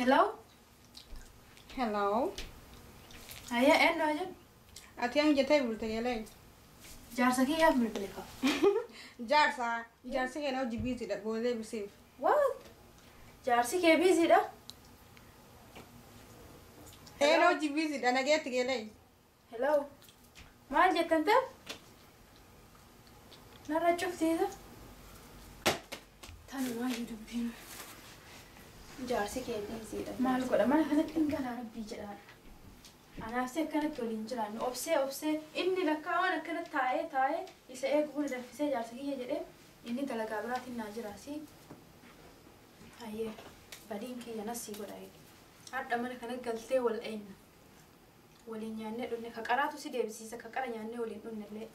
Hello? Hello. Hayya, eenyu jedhu? Ati ang jettee bulte gelee. Jaarsa kiyyaaf bilbile qaba. Jaarsa, jaarsi keenya hojii biiziidha boodee bisiif. What? Jaarsi kee biiziidha? Een hojii biiziidha nageetti gelee. Hello? Maal jettan ta'e? Narra cuftiisa. Tanumaayyuu dubbiin. Jaarsi kee biiziidha. Maal godha mana kanatti hin galaa rabbii jedhaan. Anaaf si akkanatti waliin jiraannu obsee obsee inni lakkaawwan akkanatti taa'ee taa'ee isa eegu kun danfisee jaarsa kiyya jedhee inni dalagaa biraatiin naa jiraasi. Hayyee badiin kiyya nas sii godha eegi. Hadha mana kana galtee wal eenna. Waliin nyaannee dhunne ka qaraatu si deebisiisa ka qara nyaannee waliin dhunne illee.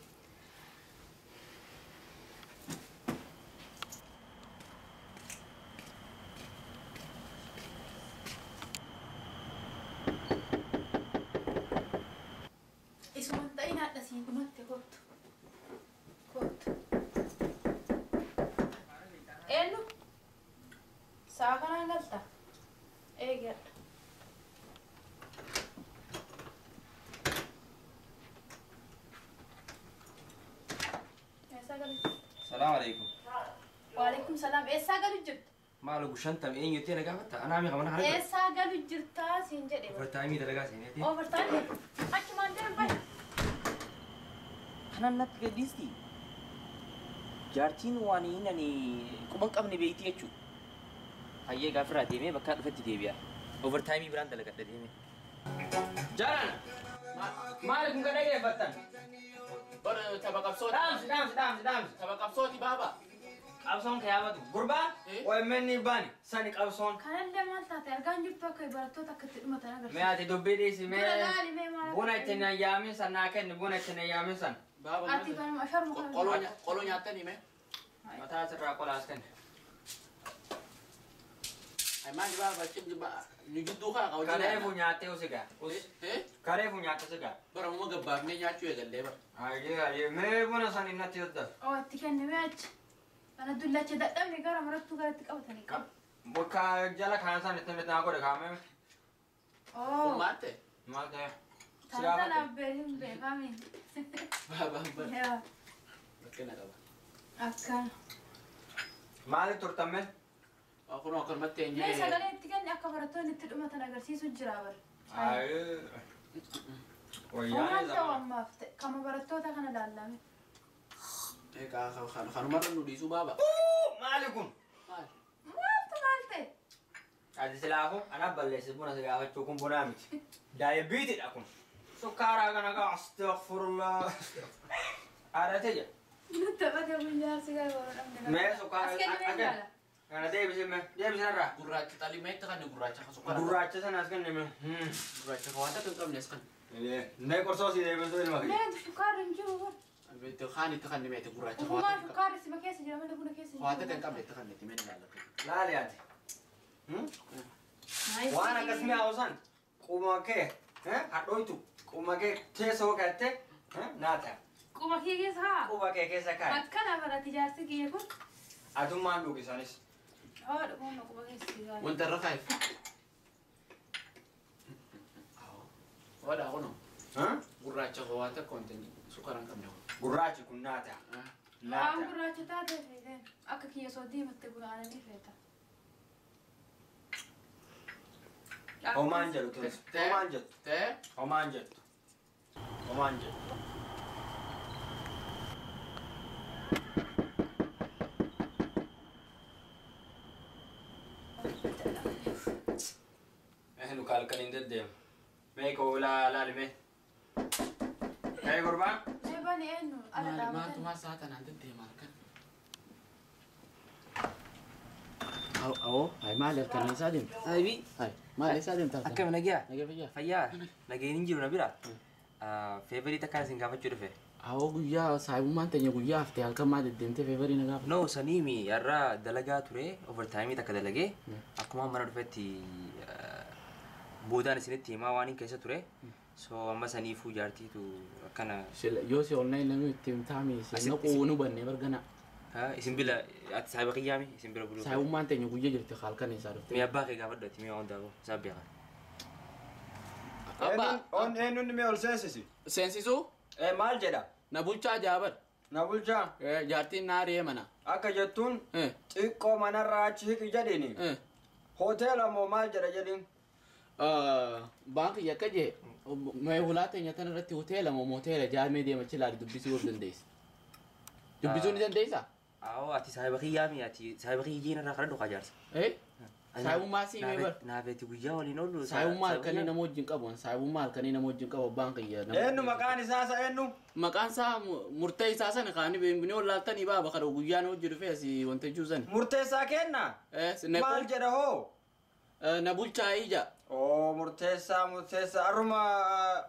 Isuman ta'in haadha siin dhumatte kottu. Kottu. Eenyu? Sa'a kanaan galta? Eegi hadha. Eessaa galu jirta? Salaam alaikum. Waalaikum salaam. Eessaa galu jirta? Maal gushantam eenyutti na gaafatta? Anaa mi qabana harka. Eessaa galu jirta siin jedhe. Overtime dalagaa seeneeti. Overtime? Achumaan deem bahi. Kanan natti gadhiisti. Jaartiin waan inni quba hin qabne beekti jechuudha. Hayyee gaafirraa deemee bakka dhufetti deebi'a. Overtime biraan dalagadha deemee. Jaaraan! Maali kun kan dhaggeeffattan? Tapha qabsooti. Dhaamsi dhaamsi dhaamsi dhaamsi. Tapha qabsooti baaba. Qabsoon kan yaamatu gurbaan OMN baani sani qabsoon. Kanallee maal taate argaan jirtu akka barattoota akka itti dhumatan agarsiisa. Mee ati dubbii dhiisi mee Buna laali mee maal buna ittiin ayyaamin san naa kenni buna ittiin ayyaamin san. Baaba. Ati kanuma asharmu kana. Qoloo nyaattanii mee? Mataa asirraa qolaas kenni. Ay maali baaba nu jidduu kana qaba. Kareefu nyaattee usigaa. Kareefu nyaatte usigaa. Bara muma gabbaafnee nyaachuu eegallee bara. Ayyee ayyee mee buna san innatti hodda. Oo itti kenni mee achi. Kana dullacha dadhabne gara marattuu garatti qabatanii qabu. Bakka jala kana san ittiin naa godhe kaamee. Oo. Maal ta'e? Maal ta'e? Tana tanaaf beekin beekami. Baaba bara. Yaa Bakkee na qaba. akkana. Maali turtamme? Kunoo akkanumatti Mee eenyee. sagalee itti kenni akka barattoonni itti dhumatan agarsiisu jira bara. Ayyee. Maal Wayyaanee ta'u ammaaf ta'e kama barattoota kana laallame. Kanumarra nu dhiisuu baaba. Maali kun? Maali? Maaltu maal ta'e? Ati silaafu ana balleessi buna si gaafachuu kun bunaa miti. Daayibiitidha kun. Sukkaaraa kana gaa astaghfirullah. Haadha jira. Nutti taphate guyyaa si gara warra dhabne. Mee sukkaara As kenni mee ilaala. Kana deebisi mee deebisi narraa. Gurraacha xalimeetti kan gurraacha kan sukkaara. Gurraacha sana as kenni mee. Gurraacha kan waan takka hin qabne as kan. Mee qorsoo si deebisuu ilma kiyya. Mee sukkaarri hin jiru bara. Kaan itti kan meete gurraacha kan Ofumaa waan takka. sukkaarri sima keessa jira malee buna keessa hin Waan takka hin qabne itti kan itti mee ilaala. Laali ati. Waan akkas mi'aawu san quma kee hadhooytu quma kee keessa hoo kaa'atte naa ta'a. Quma kee keessa haa. Quba kee keessa kaa'i. Akkana barate jaarsi kiyya kun. Atummaan dhugi sanis. Haa dhuguun quba keessa si gaara. Wanta irra kaa'e. Wadhaa kunoo gurraacha kan waan takka wanta sukkaara hin qabne. Gurraachi kun naa ta'a. Naa Waan ta'a. gurraacha taate feete akka kiyya soo diimatte buna aananii feeta. Homaan jedhu tunis. Homaan jettu. Ta'e. Homaan jettu. Homaan jettu. Nu kalkan hin deddeemu. Mee koo laali mee. Mee gurbaan. Mee bani eenyu ala Maali maaltu dhaabatan. maal sa'a tanaan deddeema halkan? Awoo, ay maali halkan eessaa deemta? Aybi. Ay maali eessaa deemta halkan? Akkam nagaa? Nagaa fayyaa. Fayyaa. Nageen hin jiru na bira. Feevarii takkaan isin gaafachuu dhufe. Awoo guyyaa saayibummaan teenya guyyaa haftee halkan maa deddeemtee feevarii na gaafata? No saniimi har'a dalagaa ture overtime takka dalagee akkuma mana dhufetti boodaan isinitti himaa waan hin keessa ture. So amma saniifuu jaartiitu akkana. Yoo si online namni itti himtaami si naquu nu bannee bargana. Isin bila ati saahiba qiyyaami isin bira buluu. Saahibummaan teenya guyyaa jirti halkan isaa dhufte. Mee abbaa kee gaafadhu ati mee waan daakuu isaa beekan. Abbaa. On eenyuun mee ol seensisi? Seensisuu? Maal jedha? Na bulchaa jaabar. Na bulchaa? Jaartiin na ari'ee mana. Akka jettuun xiqqoo manarraa achi hiqi jedhiini. Hoteela moo maal jedha jedhiin? Baankii yakka jee mee hulaa teenya tan irratti hoteela moo moteela jaamee deemachi ilaali dubbisuu of dandeessa. Dubbisuu ni dandeessaa? Awwa ati saahiba qiyyaami ati saahiba qiyyiin irraa karaa dhugaa jaarsa. Saahibummaa sii mee bar. Naafeeti guyyaa waliin oolu. Saahibummaa halkanii nama wajjin qabu saahibummaa halkanii nama wajjin qabu abbaan qiyya. Eenyu maqaan isaa sa eenyu? Maqaan isaa murtee isaa sana kaanii ni wallaaltanii baaba kana guyyaa na hojii dhufee asii wanta jechuu sana. Murteessaa kenna? Maal jedha hoo? Na bulchaa ija. Oo murteessaa murteessaa arruma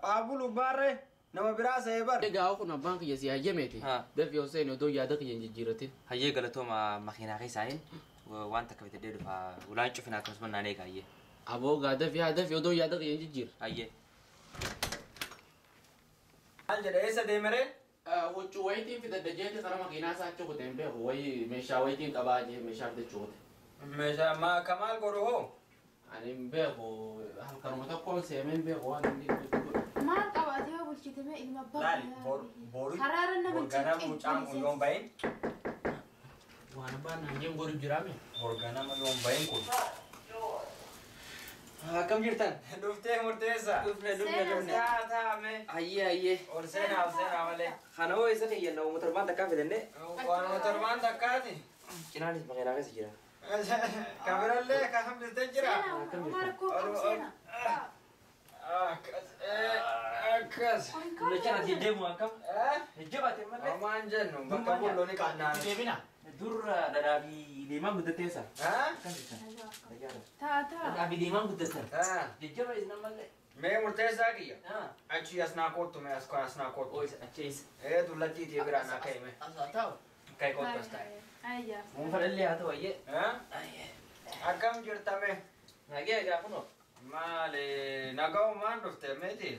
haa bulu baarree nama biraa sa'ee bar. Egaa kun abbaan kiyya si hayyameeti. Dafii Hoseen odoo yaada kiyya hin jijjiirratin. Hayyee galatooma makiinaa keessaayin waan takka bitadhee dhufa ulaan cufinaa akkasumas naan eega hayyee. Aboo gaa dafii haa dafii odoo yaada kiyya hin jijjiirre. Hayyee. Maal jedha eessa deemeree? Huccuu wayitiin fidadha jeeti karaa makiinaa isaa achi kutee hin beeku wayii meeshaa wayitiin qabaa jee meeshaa fidachuu kute. Meeshaa maa godhu hoo? Ani hin beeku halkanuma tokkoon seemee hin beeku waan inni godhu. Maal qabaatee yoo bulchite mee ilma abbaa Laali boru karaarra nama borganama mucaan kun yoon bahin. Waan abbaan naan jeen godhu jiraame. Borganama yoon bahin kun. Akkam jirtan? Dhuftee murteessa. Dhufne dhufne dhufne. Taa taa mee. Hayyee hayyee. Ol seenaa ol seenaa malee. Kana hoo eessa keeyyanna uummata torbaan takkaa fidannee? Waanuma torbaan takkaati. Cinaanis makiinaa keessa jira. Kabirallee kan hambistee jira. Seenaa homaa rakkoo qabu seenaa. Akkas akkas. Lachaan ati deemu akkam? Jajjabaate malee. Homaan jennu bakka bullooni qannaan. Deebina. Dur dhadhaa fi leemaan guddatteessa. Taa taa. Dhadhaa fi leemaan guddattan. Jajjaba isin ammallee. Mee murteessaa kiyya. Achi as naa kottu mee as as naa kottu. Oo isa achi isa. Dullattii tee biraa naa ka'e mee. As haa ta'u. Ka'e kottu as taa'e. Ayyaa. Muunfadhallee haa ta'u ayyee. Akkam jirta mee? Nagee egaa kunoo. Maali nagaumaan dhufte meeti?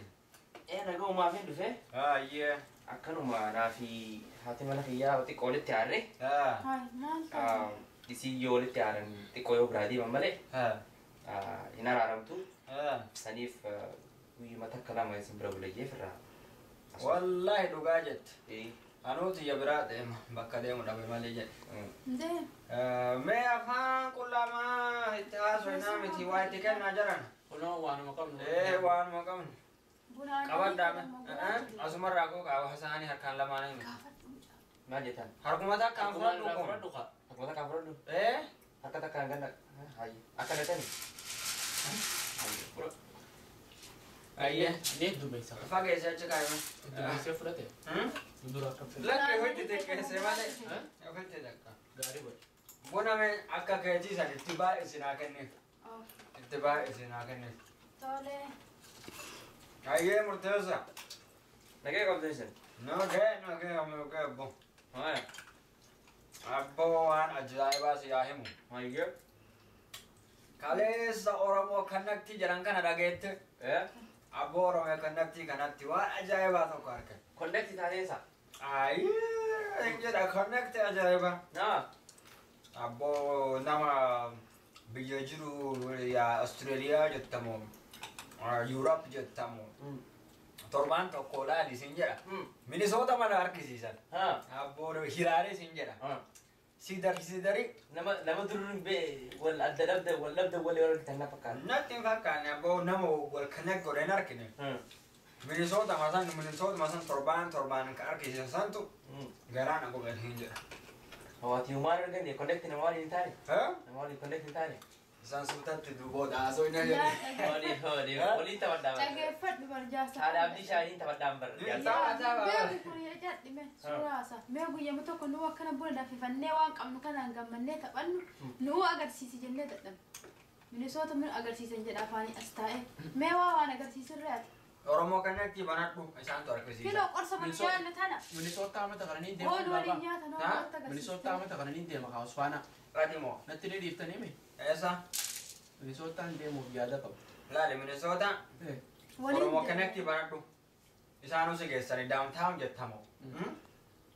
Nagaumaaf hin dhufe. Ayyee. Akkanuma naa fi haati mana kiyyaa xiqqoo walitti aarre. Maal taate? Isii yoo walitti aaran xiqqoo yoo biraa deeman malee hin araaramtu. Saniif guyyuma takka lama isin bira bulayyeef irraa. Wallaahi dhugaa jette. Anuuti ya biraa deema bakka deemu dhabe malee jedhe. Deem. Mee afaan qullamaa itti haasofnaa miti waa itti kennaa jiran. Kunoo waanuma qabnu. Waanuma qabnu. Qabaddaa asumarraa koo qaaba isaanii harkaan lamaanii miti. Maal jettan? Harkuma takkaan fudhadhu kun. Harkuma takkaan fudhadhu. Harka takkaan ganna. Hayyee. Akka gatani. Ayyee. Ni dumeessa. Fageesse achi kaa'ime. Dumeessee fudhate. Dura akka fedhe. Lakkee ofitti xiqqeesse malee. Ofitti xiqqa. Gaarii godhe. Buna mee akka keetii san itti baay'isi naa kenniif. Itti baay'isi naa kenniif. Tole. Ayyee murteessa. Nagee qabdan isin. Nagee nagee nagee abbo. Abbo waan ajaa'ibaa si yaa himu. Hayyee. Kaleessa Oromoo kannatti jedhan kana dhageette. Abbo Oromoo kannatti kanatti waan ajaa'ibaa tokko arge. Konnekti taateessa. Ayyee hin jedha konnekti ajaa'iba. Abbo nama biyya jiru yaa Austraaliyaa jettamu Yuurop jettamu torbaan tokko laali sin jedha. Minisoota mana harkisiisan. Abbo hiraalee sin jedha. Sidari sidari. Nama dur bee wal adda dhabda wal dhabda wal yeroo argitan na fakkaata. Natti hin fakkaanne abboo nama wal kana godhe hin argine. Minisoota masan Minisoota masan torbaan torbaan kan harkisiisan santu garaa na gobee hin jedha. Hawaati humaan arganne connect nama waliin hin taane. Nama waliin connect hin taane. Isaan suutatti duboota haasoo hin argine. Waliin waliin taphadhaa bara. Dhageeffadhu barjaasa. Haadha abdii shaaniin taphadhaan bara. Mee kun jedhime suuraasa. Mee guyyama tokko nu akkana buna danfifannee waan qabnu kanaan gammannee taphannu nu agarsiisi jennee dadhabne. Minisoota nu agarsiisan jedha afaanii as taa'e. Mee waa waan agarsiisurree ati. Oromoo kanatti banadhu isaantu harkisiisa. Filoo qorsa nyaannu tana. Minisoota amata kana ni deema. Oolu waliin nyaata noo wanta agarsiisa. Minisoota amata kana ni deema kaawus faana. Radimoo. Natti ni dhiiftanii mi? Eessa? Minisootaan deemuuf yaada qabu. Laali Minisoota. Oromoo kanatti banadhu. Isaanuu si geessanii downtown jettamu.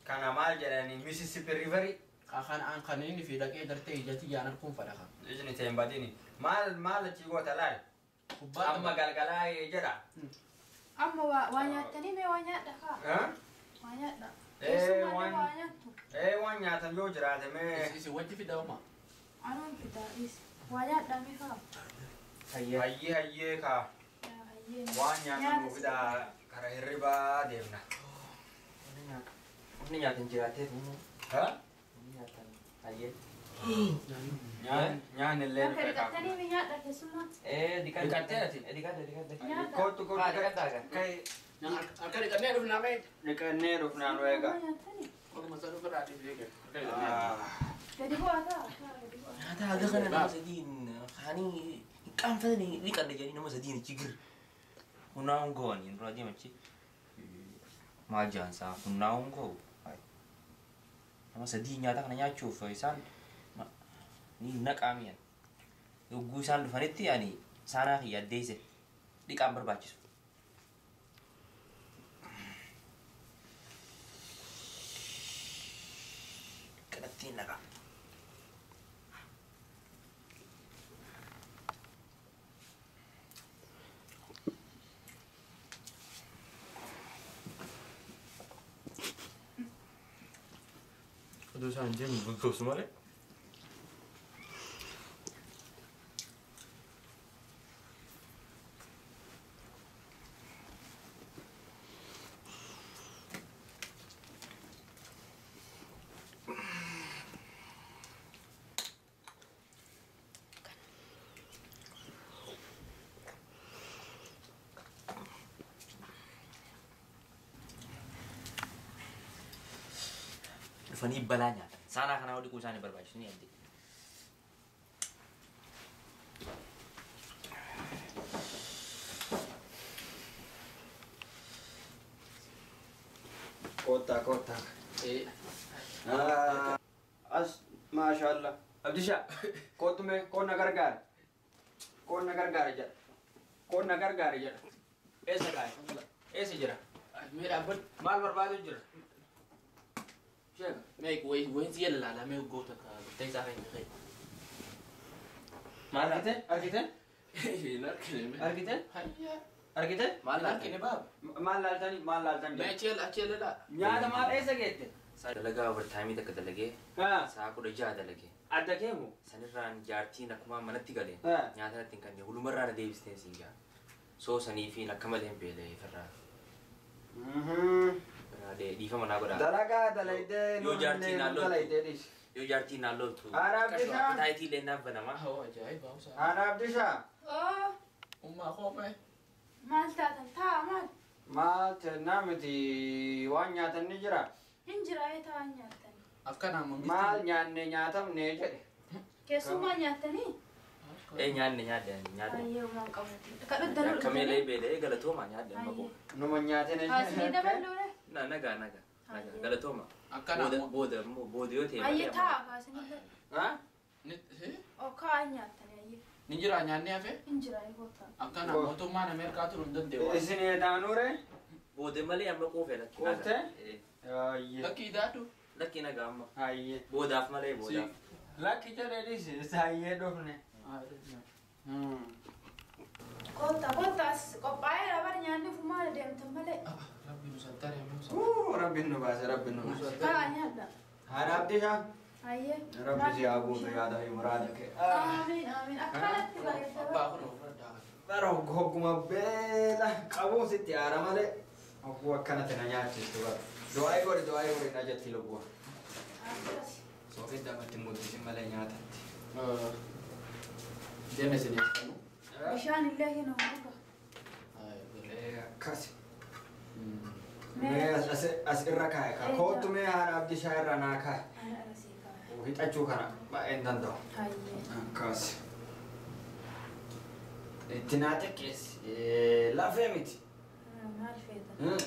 Kana maal jedhanii Mississippi Riverii. Kan kan inni fi dhaqee gartee ijatti yaan arguun fedha kan. Ijni ta'e hin badini. Maal maal achi goota laal? Amma galgalaa jedha. Amma waa nyaattanii mee waa nyaadha kaa? Waa nyaadha. Keessumaa waa nyaattu. Waan nyaatan yoo jiraate mee. Isin wajji fidawuma. Anuun fidaa is. Waa nyaadha mee kaa? Hayyee hayyee kaa. Waan nyaatan nuu fidaa karaa hirribaa deemna. Wanni nyaatan jiraatee tuu. Haa? Wanni nyaatan hayyee. Nyaanni illee Akka dhiqattanii mee nyaadha keessumaa? Dhiqattee ati? Dhiqatte dhiqatte. Kootu kootu. Akka dhiqannee dhufnaa mee? Dhiqannee dhufnaa nu eega. Akkuma sana ofirraa dhiisee Gadi bu'aa ta'a. Nyaata haga kana nama sadiin kaanii hin qaanfatanii dhiqadhe jedhanii nama sadiin achi gir. Hunnaa'uun ga'anii dura deemachi. Maal jaansaa hunnaa'uun ga'u. Nama sadii nyaata kana nyaachuuf isaan ni naqaamiyan. Yogguu isaan dhufanitti ani saanaa kiyya addeesse dhiqaan barbaachisu. Kanatti naqa. Oduu isaan jennu gaggeessu malee. Dhufanii balaa nyaatan. Saanaa kanaa dhiquu isaanii barbaachisu ni adde. Koottaa koottaa. As maashaallah. Abdishaa kootu mee koonna gargaara. Koonna gargaara jedha. Koonna gargaara jedha. Eessa kaa'e? Eessa jira? Mee dhaabbadhu. Maal barbaadu jira? Mee wayin si yalla mee goota ka ta'e isaa kan ta'e. Maal argite? Argite? Hin argine mee. Argite? Hayya. Argite? Maal argine baaba? Maal laaltanii? Maal laaltan? Mee achi yalla achi yalla. Nyaata maal eessa geette? Dalagaa overtime takka dalagee sa'a 16 dalagee. Adda keemu? Sanirraan jaartiin akkuma manatti galeen nyaata natti hin kenne hulumarraa na deebisteen siin jaa. Soo sanii fi akka malee hin beelee firraa. Dhiifama naa godhaa. Dalagaa dalaydee Yoo jaartiin naan loltu. dalaydee dhiisi. Yoo jaartiin naan loltu. Haadha Abdishaa. Taayitii illee naaf banama. Hoo ajaa'iba hawsa. Haadha Abdishaa. Ummaa koomee. Maal taatan ta'a maal? Maal tennaa miti waan nyaatan ni jira. Hin jira ee ta'a nyaattanii. Akkanaa mammisti. Maal nyaanne nyaatamne jedhe. Keessumaa nyaattanii? Nyaanne nyaadde nyaadde. Ayyee waan qabuuti. Kadhaddanuu Akka malee beelee galatooma nyaadde amma koo. Numa nyaatene. Haasni daballuure. Na nagaa nagaa nagaa galatooma. Akkanaa Booda immoo booda yoo ta'e. Ayyee ta'a kaasinillee. Haa? Oo kaa'an nyaattanii ayyee. Ni jira nyaanni hafe? Hin jira ee koottaa. Akkanaa mootummaan Ameerikaa turuu hin danda'u. Isin eedaanuure? Booda malee amma quufee lakki nagaa. Quuftee? Ayyee. Lakkii daadhu. Lakki nagaa amma. Ayyee. Boodaaf malee boodaaf. Lakki jedhee dhiisi. Ayyee dhufne. Koottaa koottaa as qophaa'eera bara nyaanni fumaa deemtan malee. Rabbi nu sattare amma. Rabbiin nu baase rabbiin nu baase. Ta'a nyaadha. Haadha Abdishaa. Ayyee. Rabbi si haa guutu yaada fi muraada kee. Amiin amiin akkanatti bareeda. Abbaa kun ofirra Bara hogguma beela qabuun sitti aara malee hogguu akkanatti na nyaachistu bara. Du'aa godhi du'aa godhi na jetti lubbuu. Akkas. Soofii damatti muddisin malee nyaatatti. Deeme isin eeggannu. Bishaan illee hin oolu. Akkas. Mee as irra kaa'e kaa kootu mee haadha Abdishaa irra naa kaa'e. Ana arasii kaa'e. Hixachuu kana baay'ee hin danda'u. Hayyee. Akkas. Itti naa xiqqeessi. Lafee miti. Maal feeta?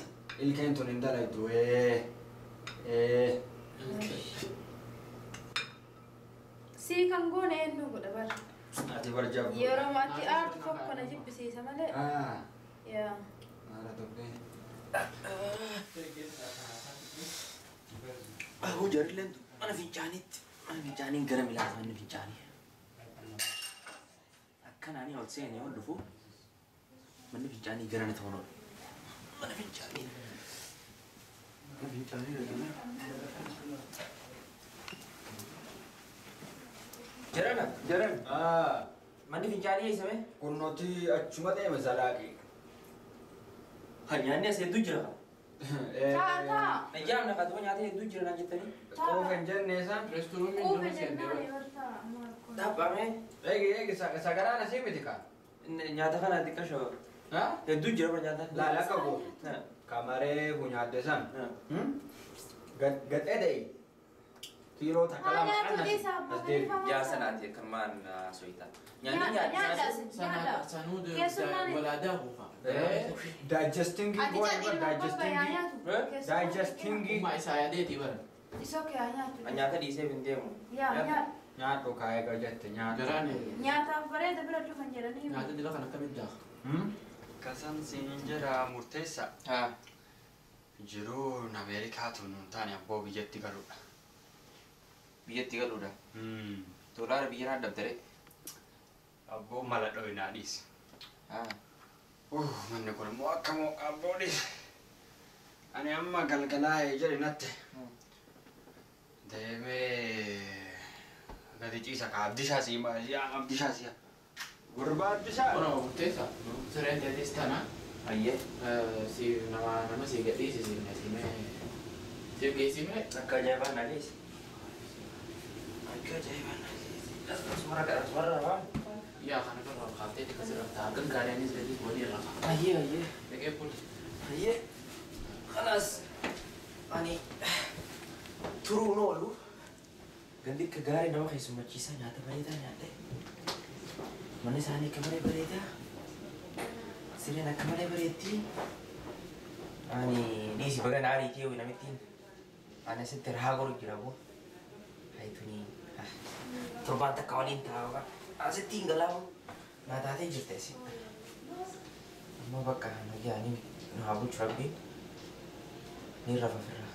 Ilkeen tun hin dalaytu. Sii kan goone eenyu godha bara. Ati barjaaf. Yeroo maatii aartu tokko na jibbisiisa malee. Yaa. Maala dubbiin. Ahoo jaarrilleen Mana fincaaniitti mana fincaaniin gara milaata manni fincaanii. Akkanaanii ol seenee ol dhufu manni fincaanii gara na ta'uun oolu. Mana fincaanii. Mana fincaanii dhaqna. Jarana. Jaran. Manni fincaanii eessame? Kunnootti achuma deema salaaqi. Ha nyaanni as hedduu jira. Taa taa. Najjaam na qaxoo nyaata hedduu jira naan jettanii. Quufa hin jenne isaan. Reestooroonii Quufe nama seentee jennaan bara. bartaa amma rakkoo. Dhaabame Eegi eegi sagaraan asii miti kaa. nyaata kana xiqqasho hedduu jira bara nyaata. Laala akka quufu. Kamaree bunyaadde san. Gadhee de'i. Kiiloo takka Haa lama nyaatu annas dhiisaa as deebi. Yaa sanaati kan maan soyitaa. Nyaanni nyaata. Nyaadha. Sanuu Keessummaan- walaadaa kuufa. Digestingii Ati goone cadhii bar nama babbaa yaa digestingii. nyaatu. Keessummaan Digestingii. Ummaa isaa yaadeetii bara. Isa kee yaa nyaatu. Nyaata dhiisee hin deemu. Yaa nyaadhu. Nyaadhu kaa'ee gaa jette nyaadhu. Garaan Nyaataaf bareeda bira dhufan jedhanii. nyaata dila kan akkamitti daaka? Kasan siin jedha murteessa. Haa. Jiruun Ameerikaatu nuun taane abboo biyyatti galuudha. Biyyatti galuudha. Doolaara biyya irraa dabdare. Abboo mala dho'inaa dhiisi. Haa. Manni kun immoo akka mooqa abboo dhiisi. Ani amma galgalaa'ee jedhe natti. Deemee gadi ciisa ka Abdishaa sii yaa Abdishaa sii. Gurbaa Abdishaa. Kun nama murteessa. Sireen teetis tana. Ayyee. Si nama nama si gadhiisi si nasiimee. Siif geessimee. Akka ajaa'ibaa na geesse. Akka ajaa'ibaa na geesse. Asuma gara asuma irraa. Yaa kana irraa kaaftee tika sirra ta'a. Gangaariinis gadis walii irra ka'a. Ayyee ayyee. Dhaqee buli. Ayyee. Kanaas ani turuun oolu gandi akka gaarii nama keessummachiisaa nyaata bareedaa nyaadhe. Manni isaanii akka malee bareedaa. Sireen akka malee bareetti. Ani dhiisi baga naarii kee namittiin. Ani asitti rahaa godhu jira boo. Hayituni torbaan takka waliin taa'aa asitti hin galaamu. Naa taatee jirte isin. Amma bakka nagayanii nu haa bulchu rabbiin. Ni rafa firraa.